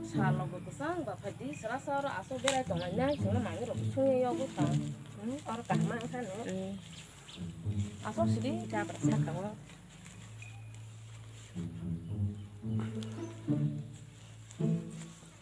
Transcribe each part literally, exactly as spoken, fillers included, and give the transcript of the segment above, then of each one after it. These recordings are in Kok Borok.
Sal rok bo kwchang ba phai di, sra sra oro aswk berai tongnai nai, chwngno manwi rok sungwi yogo ta. Hmm, oro kaham ang kha no. Hmm. Aswk sidi jabra saka o.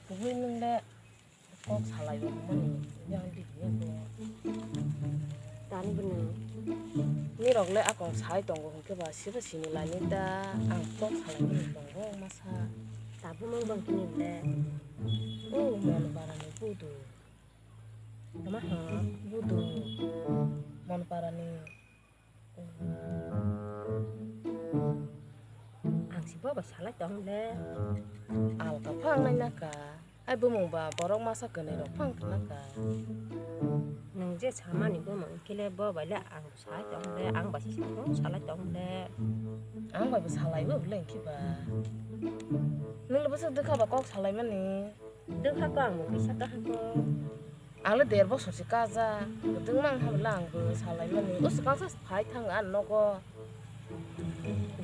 Kubui nwng le kok salai o mani yang di ni ko. Tani bini. Ni rok le akong sai tongo hwnkhe ba sibo sini lani ta ang kok salai mani tongo masa. Tabuk mang bang kini le. O mon para ni budu. Tama ha budu. Mon para ni. Ang si bobo salai tong le. Alka phang nai naka. Ai bumung ba borok masa kwnwi rok phang khnaka. Nwng je samani bumung kile bo bai le ang sai tong le, ang bai si sakno salai tong le. Ang bai bo salai bo bole hwnkhe ba. Nwng le bwswk dwkha ba kok salai mani. Dwkha ko ang bo kisa kaham ko. Ang le der bosor se kajak, kwtwng mang ha bwle ang bo salai mani. O swkang sa phai thang ani nogo.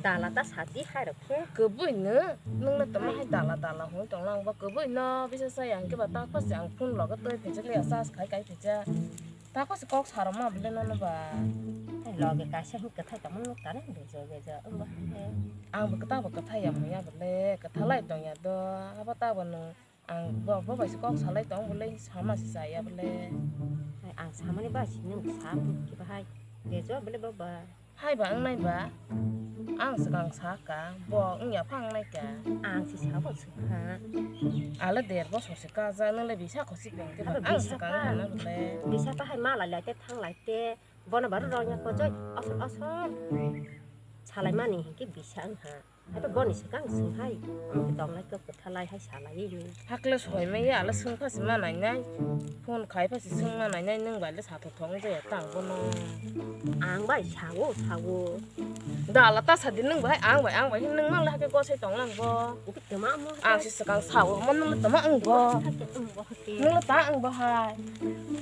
Dala ta sati hai rok khe. Kwbui no, nwng le tamo hai dala dala hwnwi tong lang ba kwbui no, bisa sa yang khe ba ta khos ang phone logo twi phaijak le ya charge khai kai phaijak. Ta khos kok sa rw ma bwle nono ba. Loge kaisa hwn kwthai tamo nuk tare bejo bejo wng ba. Ang bo kwta bo kwthai ya manya bwle, kwthalai tong ya do, abo ta bo nwng. Ang bo, bo bai se kok salai tong bole, sama se chaya bole. Hai, ang samani ba si nwng sa phu khe bahai. Bejo bole bo ba. Hai ba, ang nai ba. Ang swkang sa ka, bo wng ya pha ang nai ka. Ang si sa bo swkha. Ale der bosor se ka ja, nwng le bisa khosik beng khe ba. Abo ang bisa swkang kha. Hana bole. Bisa ta hai ma lai lai te, thang lai te. Bono baru rong ya ko joi, asol asol. Salai mani hinkhe bisa wng ha. Hato boni swkang swng hai, ang khe tong lai kok kwtha lai hai sa lai ni. Hakle soi maya ala swng pha si ma nai nai. Phone khai pha si swng ma nai nai, nwng bai le sa thok thok wng jaya tang bono. Ang bai sawo, sawo. Da ala ta sa di nwng bai, ang bai, ang bai, nwng ma le hakhe gosai tong lang bo. Tama mo. Ang si swkang sawo, mo nwng le tama wng bo. Hakhe wng bo hakhe. Nwng le ta wng bo hai.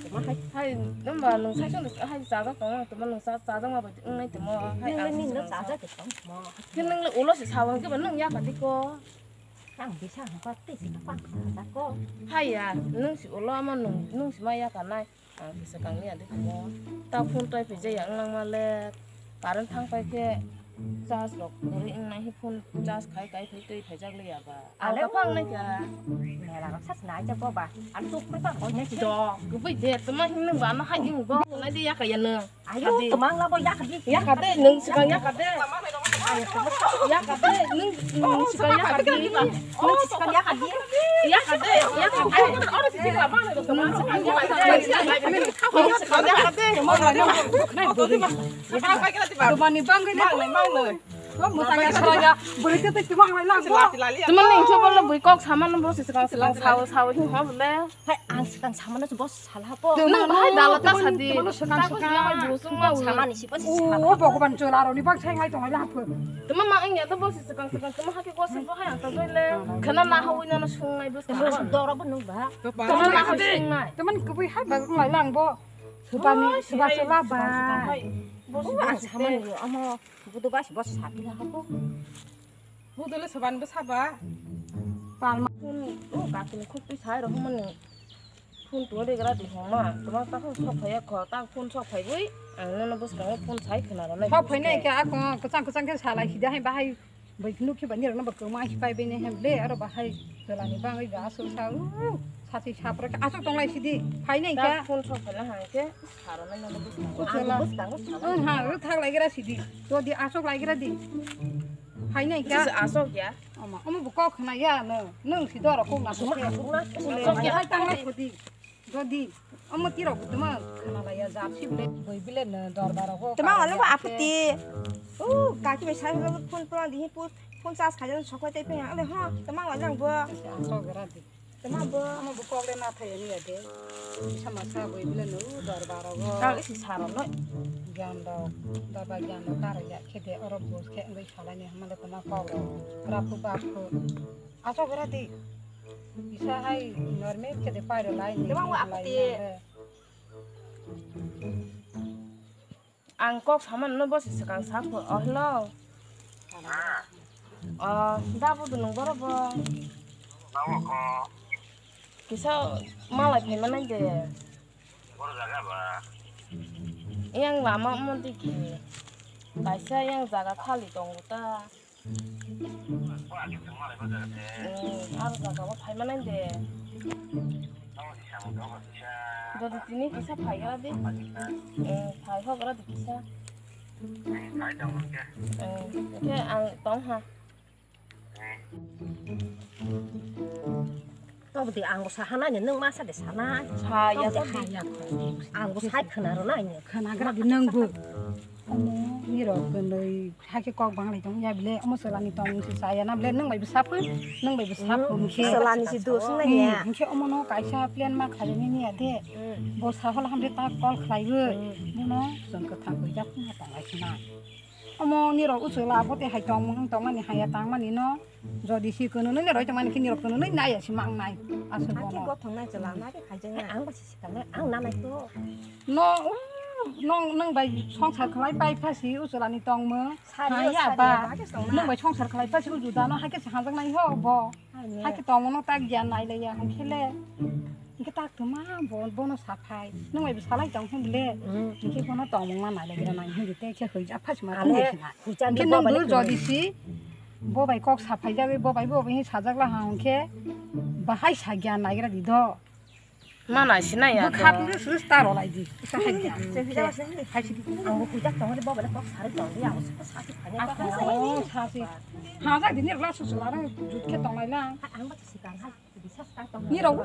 Tama hai. Hai, nwng ba nwng sai song hai chajak tong lang, tama nwng sa, chajak ma bai wng nai tamo. Hai, nwng le ang ni si no swkang sa. Chajak tong mo. Khe nwng le ulo se sawang khe ba nwng yakar di ko. Ang bisa hangpa tei se pa ko. Haiya, nwng si ulo ama nwng, nwng si ma yakar nai. Ang si swkang ni adi ko. Ta phone twi phi jaya wng lang ma le. Current thang pai khe charge rok kwrwi wng nai, phone charge khai khai phai twi phaijak le ya ba. Ale ang phang nai kha. Mela rok sas nai ja bo ba. Ang tuk pai pa ko ne si. Do, kwbui de tama hin nwng ba ma hai nwng bo. Nai di yakar ya nwng. Ayo, tumang labo yakar di. Yakar de, nwng swkang yakar de. Yakar de, nwng, nwng swkang yakar di. Nwng swkang yakar di. Yakar de, yakar de. Nwng swkang yakar de. Nwng swkang yakar de. Dumani bangwi na. Mwsang ya, swkang ya. Bwrwi twi twi tumang lai lang. Tumani hwnkhe bole bui kok sama no bo se swkang swkang sao sao hin ho bole. Hai, ang swkang samano se boss sala bo. Nwng hai dala ta sadi. Swkang swkang. Samani si boss sala. O Bhagwan, chwla rokni bak sai ngai tongo lapho. Tuma ma ang ya to boss swkang swkang tuma hake boss bo hai ang ta joi le. Khana na ha wina no sung nai boss. Tuma doro bo nung ba. Tuma na ha sung nai. Tuma ni kubui hai ba ngai lang bo. Subani suba sula ba. Boss ang samani amo budu ba si boss sati la ha bo. Budole saban bo saba. Palma phone, o kakini khukti sai rok mani. Phone to de gra di homa. Tuma ta phone sok phai kho, ta phone sok phai bui. Ang nono bwskango phone sai khna rw nai. Sok phai nai khe ako kwchang kwchang khe salai hida hai bahai. Bai nuk khe bani rok no ba kwma hi pai bene hem le aro bahai. Jolani bangwi ga asuk sa u. Sati sapra asuk tonglai sidi. Phai nai khe. Ta phone sok phai na hai khe. Sa rw nai nono bwskango. Ang bwskango sa. Ang ha thak lai gra sidi. Jodi asok lai gra di. Hai nai kha. Asok ya. Ama, ama bo kok khna ya no. Nung si doro kok na asok ya. Asok ya. Hai tang lai khodi. Jodi ama tiro bo tuma khna lai ya jap si bile. Boi bile no dor daro kok. Tuma wala bo aputi. O kaki bai sai phone pura di phone charge khajan sokoi tai pe ale ha. Tuma wala bo. Asok gra di. Tama bo. Tama bo kok le na thai ani ya de. Sama sa boi bile no dor baro go. Kang isi saro no. Gyan do, daba gyan do karo ya khe de oro bo khe ngai salai ni hamle tama kok ro. Rapu bapu. Aso gra di. Isa hai normal khe de pai ro lai ni. Tama wa lai aputi. Ang kok samano no bosi swkang sa pho, oh, hello. Oh, da budu nung boro bo. Kisa malai phaima nai de. Yang lama omo digi. Kaisa yang jaga khali tongo ta. Hmm, aro jaga o phaima nai de. Jodi tini kisa phaigra di. Hmm, phai hogra di kisa. Hmm, khe ang tong ha. Tobodi ang bo sahanai ni, nwng masa de sanai. Saya tobodi tadi. Haya. Ang bo sai khwna rwnai ni. Khwnagra di nwng bo. Omo, nirok kwnwi hakhe kok banglai tong ya bile, omo chwlani tong si saya na bile, nwng bai bo saphu, nwng bai bo saphu, hmm, hwnkhe. Chwlani si dos wng nai ya. Hmm, hwnkhe omo no kaisa plan ma khaijani ni ya de. Hmm. Bo sahol hamre ta call khlai bo. Hmm. Bono chwng kwthang koi jak ma tong lai khna. Omo nirok uchuk la abo tei hai tongmung wng tongmani haya tangmani no. Jodi si kwnwi nwi roi tongmani khe nirok kwnwi nwi nai ya si mang nai. Aswk bono. Hakhe gothok nai chwla nai khe khaijaknai. Ang bo si sikang nai, ang nanai to. No, um, nong, nwng bai songsar khlai pai pha si uchuk lani tongmung. Sari o, haya sari ba. O, hakhe tong na. Nwng bai songsar khlai pha si uchuk da no hakhe se hajak nai ho bo. Hai ne. Hakhe tongmung no tak giyan nai le ya hwnkhe le. Hwnkhe tak tuma bo, bono saphai. Nwng bai bo salai tong hwn le. Hmm. Hwnkhe bono tongmung ma nai le gira nai hwn tei khe hoi jak phasi ma. Ale, thung de sina. Hwchang hwnkhe de nwng bo bo le jodi si bo bai kok saphai jagwi bo bai bo bai sajak la ha hwnkhe bahai sa giyan nai gira di do. Ma nai si nai ya. Bo khat ni sus ta ro lai di. Sa hai giyan. Hai si di. Ang bo hoi jak tong le bo bai kok sari tong ya. Ang bo sa si phai. Oh, sa si. Ha jak di ni la sus la ra jut khe tong lai lang. Ang bo si kang hai. Nirok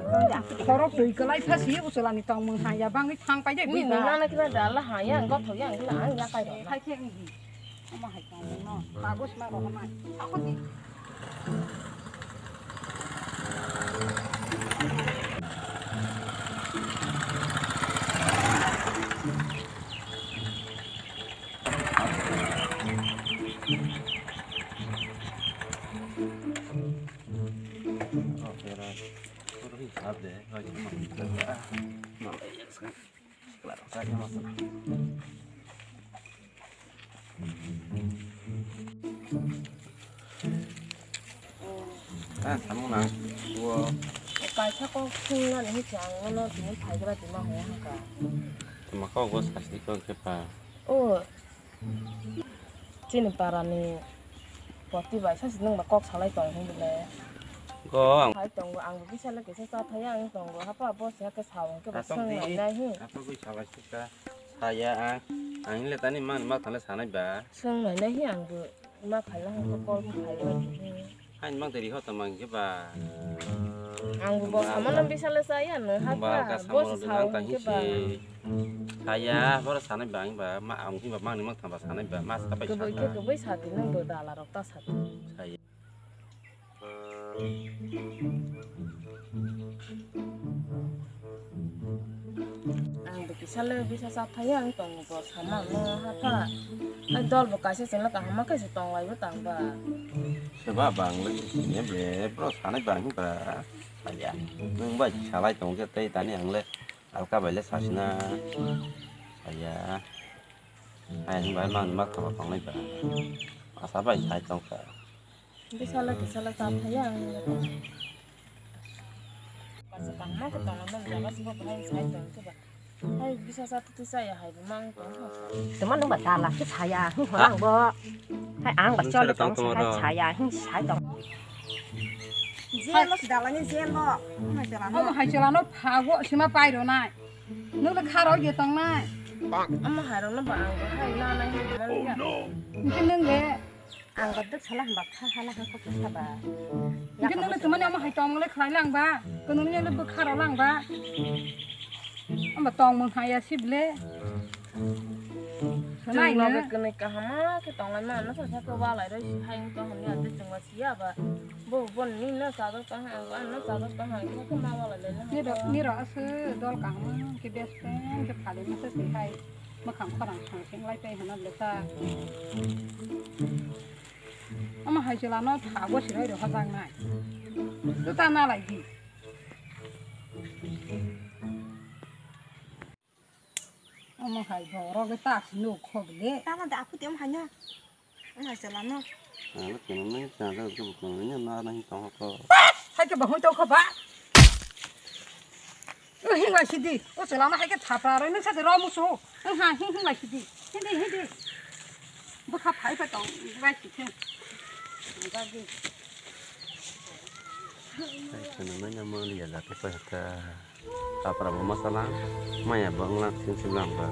khorok twi kwlai pha si uchuk lani tongmung ha ya bangwi thang pai de. Ni bui ba. Nang na kila da la ha ya gothok ya ang kila ang ya kai rok. Hai khe ang di. Omo hai tongmung no. Kagos ma rok nai. Ako di. Ah, samung nang. Wo. Kaisa kok sung nani hi chang no tini phai gra tini ma haya haka. Tama kok bo sasti kok khe pa. O. Chini parani poti bai sasi nwng ba kok salai tong hwn bile. Go ang. Hai tongo, ang bo bisa le kisa cha thaya ang tongo. Hapa bo se ke sao ke ba asok sang di, nai nai hi. Asok gwi salai sika. Saya ang. Ang le tani man ma thale sanai ba. Sang nai nai hi ang bo ma khala hwn ko kol khai ba. Hain mang teri ho tamang ke ba. Ang bo bo sama nang bisa le saya no ha ba. Bo sa ke ba. Saya bor sanai ba ang ba ma ang ba mang ni mang thang ba sanai ba ma sa pai. Keboi ke keboi sa ti nang bo dala rok ta sa. Saya. Ang bo kisa le bisa cha thaya ang tongo bo sama no ha pha. Ai dol bo kaisa chwla kaham ma kaisa tong lai bo tang ba. Seba bang le sini ble bro sanai bang ba. Saya. Nwng bai salai tong khe tei tani ang le alka bai le sasina. Saya. Ai nwng bai mang ma thang tong lai ba. Asa bai sai tong kha. Bisala, bisala, chap thaya ang. Basa bangma khe tongna nang jaga sabo bahai sai tong khe ba. Hai bisa sa tu saya hai mang tong kha. Teman nang ba dala khe saya, hung hong bo. Hai ang ba chole tong sai saya, hung sai tong. Jelo si dala ni jelo. Mai chala no. Omo hai chala no phago sima pai ro nai. Nung le kharo ye tong nai. Omo hai ro no ba ang hai na nai. Oh no. Nung le Ang ba dwk sala hwnba kha hala hwnkha kisa ba. Hwnkhe nwngle twmani omo hai tongmung le khlai lang ba? Kwnwi le bwkha rw lang ba? Omo tongmung hai ya sibile. Chwng no be kwnwi kaham ma khe tong lai mano sa sa khe walai rw si hai wngkha hwnwi ang tei chwng ba siya ba. Bo bo ni no chajak tong hai ang no chajak tong hai khe ma walai lai. Niro niro aswk dol kaham khe best friend khe phali masa si hai. Mwkhang khorang thang sing lai tei hwnna bwsa. Omo hai chwla no thago siroi rw hajak nai. Juta na lai di. Omo hai borok tak nuk khok le. Tama da aku tiam hanya. Omo hai chwla no. Ano kunu nai chajak kunu nai na nai tong ko. Ake bahung tau kho ba. O hing lai sidi. O chelama hai ke thapra roi nang sa de ro musu. Ang ha hing hing lai sidi. Hindi hindi. Bwkha phai pa tong lai si khe. Jagi. Ai, kana mai na mo liya la ke pa ta. Thapra bo masala. Maya bangla sim sim lang ba.